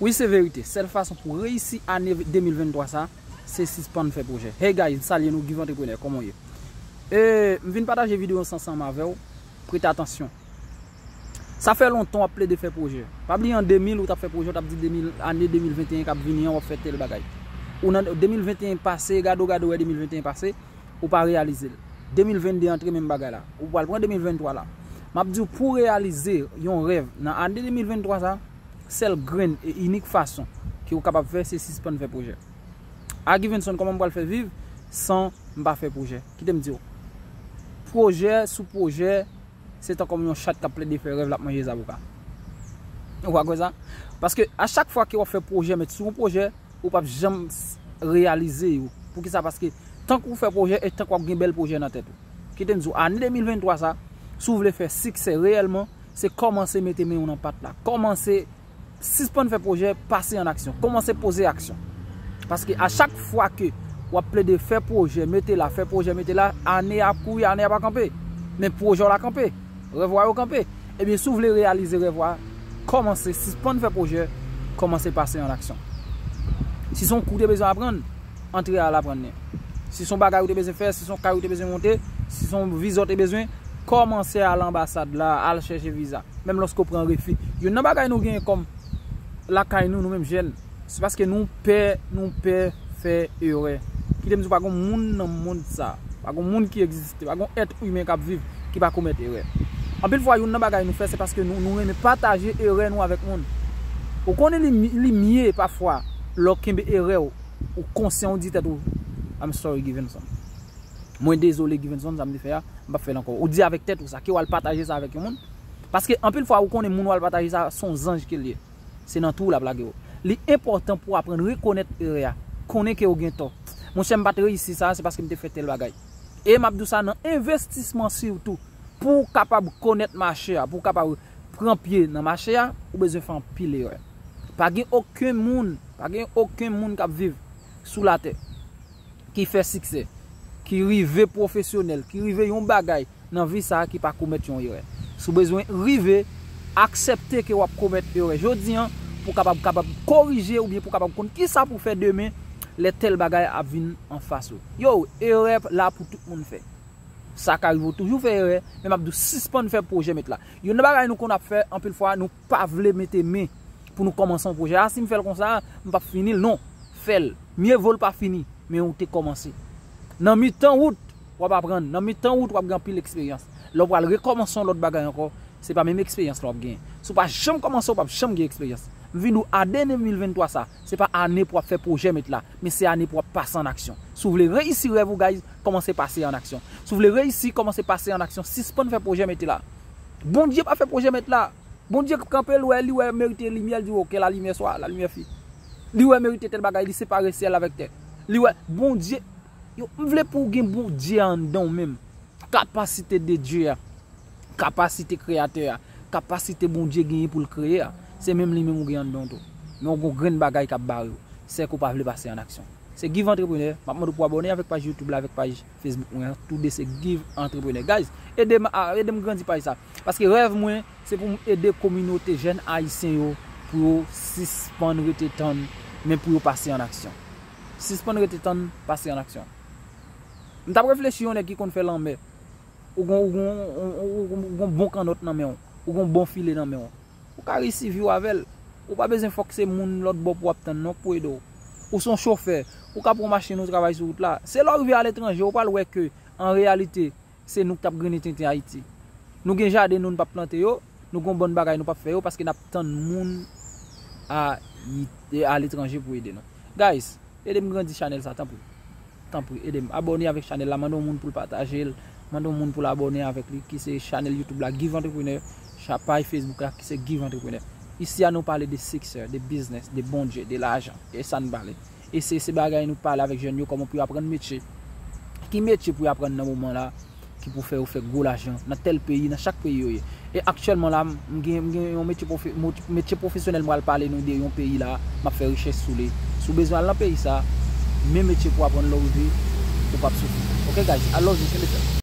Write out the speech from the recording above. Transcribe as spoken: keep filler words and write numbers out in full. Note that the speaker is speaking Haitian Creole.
Wi, se verite. Sèl fason pou reyisi ane de mil venntwa sa, se sispann fè pwojè. Hey guys, m salye nou, Give Entrepreneur, kòman w ye? E, m vin pataje videyo sa ansanm avè w. Prete atansyon. Sa fè lontan w ap plede fè pwojè. Pa bliye an de mil ou t ap fè pwojè, w t ap di de mil, ane de mil venteyen k ap vini an, w ap fè tèl bagay. Ou nan de mil venteyen pase, gade w, gade w, wè de mil venteyen pase, ou pa reyalize l. De mil vennde antre, menm bagay la. Ou pral pran de mil venntwa la. M ap di w, pou w reyalize yon rèv nan ane de mil venntwa sa, sèl grenn e inik fason ke w kapab fè, se sispann fè pwojè. A Givenson, kòman m pral fè viv san m pa fè pwojè? Kite m di w. Pwojè sou pwojè, se tankou yon chat k ap plede fè rèv, l ap manje zaboka. Ou pa kwè sa? Paske a chak fwa ke w ap fè pwojè, met sou yon pwojè, ou p ap janm s-, reyalize yo. Poukisa? Paske tank ou fè pwojè, e tank w ap gen bèl pwojè nan tèt ou. Kite m di w, ane de mil venntwa sa, si w vle fè siksè reyèlman, se kòmanse mete men w nan pat la. Kòmanse sispann fè pwojè, pase an aksyon. Kòmanse poze aksyon. Paske a chak fwa ke w ap plede fè pwojè, mete la, fè pwojè, mete la, ane a ap kouri, ane a pa kanpe. Men pwojè w la kanpe. Rèv ou a yo kanpe. Ebyen, si w vle reyalize rèv ou a, kòmanse, sispann fè pwojè, kòmanse pase an aksyon. Si se yon kou w te bezwen aprann, antre al aprann li. Si se yon bagay ou te bezwen fè, si se yon kay ou te bezwen monte, si se yon viza w te bezwen, kòmanse al anbasad la, al chèche viza. Menm lòske w pran refi. Youn nan bagay nou genyen kòm lakay nou, nou menm jèn, se paske nou pè, nou pè fè erè. Kite m di w, pa gon moun nan mond sa, pa gon moun ki egziste, pa gon èt imen k ap viv ki pa komèt erè. Anpil fwa, youn nan bagay nou fè, se paske nou, nou renmen pataje erè nou avèk moun. Ou konnen li, li mye pafwa, lè w kenbe erè w, ou konsyan, ou di tèt ou, I'm sorry, Givenson. Mwen dezole, Givenson, sa m te fè a, m p ap fè l ankò. Ou di avèk tèt ou sa, ke w al pataje sa avèk yon moun. Paske anpil fwa, ou konnen moun w al pataje sa, se yon zanj ke l ye. Se nan twou l ap lage w. Li enpòtan pou w aprann rekonèt erè a. Konnen ke w gen tò. Monchè, m pa t reyisi sa, se paske m te fè tèl bagay. E m ap di w sa nan envestisman sitou. Pou w kapab konèt mache a, pou w kapab pran pye nan mache a, ou bezwen fè anpil erè. Pa gen okenn moun, pa gen okenn moun k ap viv sou latè ki fè siksè, ki rive pwofesyonèl, ki rive yon bagay nan vi sa a ki pa komèt yon erè. Si w bezwen rive aksepte ke w ap komèt erè jodi an, pou w kapab, kapab korije oubyen pou w kapab konn kisa pou w fè demen, lè tèl bagay ap vin anfas ou. Yo, erè la pou tout moun fè. Sa ka rive w toujou fè erè, men m ap di w sispann fè pwojè met la. Youn nan bagay nou konn ap fè, anpil fwa, nou pa vle mete men pou nou kòmanse yon pwojè. A, si m fè l konsa, m p ap fini l. Non, fè l. Mye vo l pa fini, men ou te kòmanse. Nan mitan wout, w ap aprann. Nan mitan wout, w ap gen anpil eksperyans. Lè w pral rekòmanse yon lòt bagay ankò, se pa menm eksperyans la w ap genyen. Si w pa janm kòmanse, w p ap janm gen eksperyans. M vin di w, ane de mil venntwa sa, se pa ane pou w ap fè pwojè met la, men se ane pou w ap pase an aksyon. Si w vle reyisi rèv ou, guys, kòmanse pase an aksyon. Si w vle reyisi, kòmanse pase an aksyon. Sispann fè pwojè mete la. Bondye pa fè pwojè met la. Bondye kanpe, l wè, li wè merite limyè, l di, "Ok, la limyè swa, la limyè fi." Li wè merite tèl bagay, li separe syèl avèk tè. Li wè, Bondye, yo, m vle pou w gen Bondye anndan w menm. Kapasite de Dye a, kapasite kreyatè a, kapasite Bondye genyen pou l kreye a, se menm li menm ou gen anndan w tou. Men w gon grenn bagay k ap bare w. Se ke w pa vle pase an aksyon. Se Give Entrepreneur, m ap mande w pou abòne avèk paj YouTube la, avèk paj Facebook mwen an, toude se Give Entrepreneur. Guys, ede m, a, ede m grandi paj sa. Paske rèv mwen, se pou m ede kominote jèn ayisyen yo, pou yo sispann rete tann, men pou yo pase an aksyon. Sispann rete tann, pase an aksyon. M t ap reflechi yon nèg ki konn fè lanmè. Ou gon, ou gon, ou, ou, ou gon bon kannòt nan men w. Ou gon bon file nan men w. Ou ka reyisi vi w avè l. Ou pa bezwen fòk se moun lòt bò pou w ap tann non pou ede w. Ou se yon chofè. Ou ka pran machin ou travay sou wout la. Se lè w rive aletranje, ou pral wè ke, an reyalite, se nou k t ap grennen tenten Ayiti. Nou gen jaden nou, nou p ap plante yo. Nou gon bann bagay nou p ap fè yo paske n ap tann moun a, aletranje pou ede nou. Guys, ede m grandi chanèl sa, tanpri. Tanpri, ede m abòne avèk chanèl la. Mande yon moun pou l pataje l. Mande yon moun pou l abòne avèk li, ki se chanèl YouTube la, Give Entrepreneur. Cha-, paj Facebook la, ki se Give Entrepreneur. Isi a, nou pale de siksè, de biznis, de Bondye, de lajan. E sa n pale. E se, se bagay nou pale avèk jèn yo, kòman pou yo aprann metye. Ki metye pou yo aprann nan moman la, ki pou fè yo fè gwo lajan nan tèl peyi, nan chak peyi yo ye. E aktyèlman la, m gen, m gen yon metye pwofe-, mo-, metye pwofesyonèl m pral pale nou de yon peyi la, m ap fè rechèch sou li. Si w bezwen al nan peyi sa, men metye pou aprann lè w rive, ou p ap soufri. Ok, guys, I love you, kenbe fèm.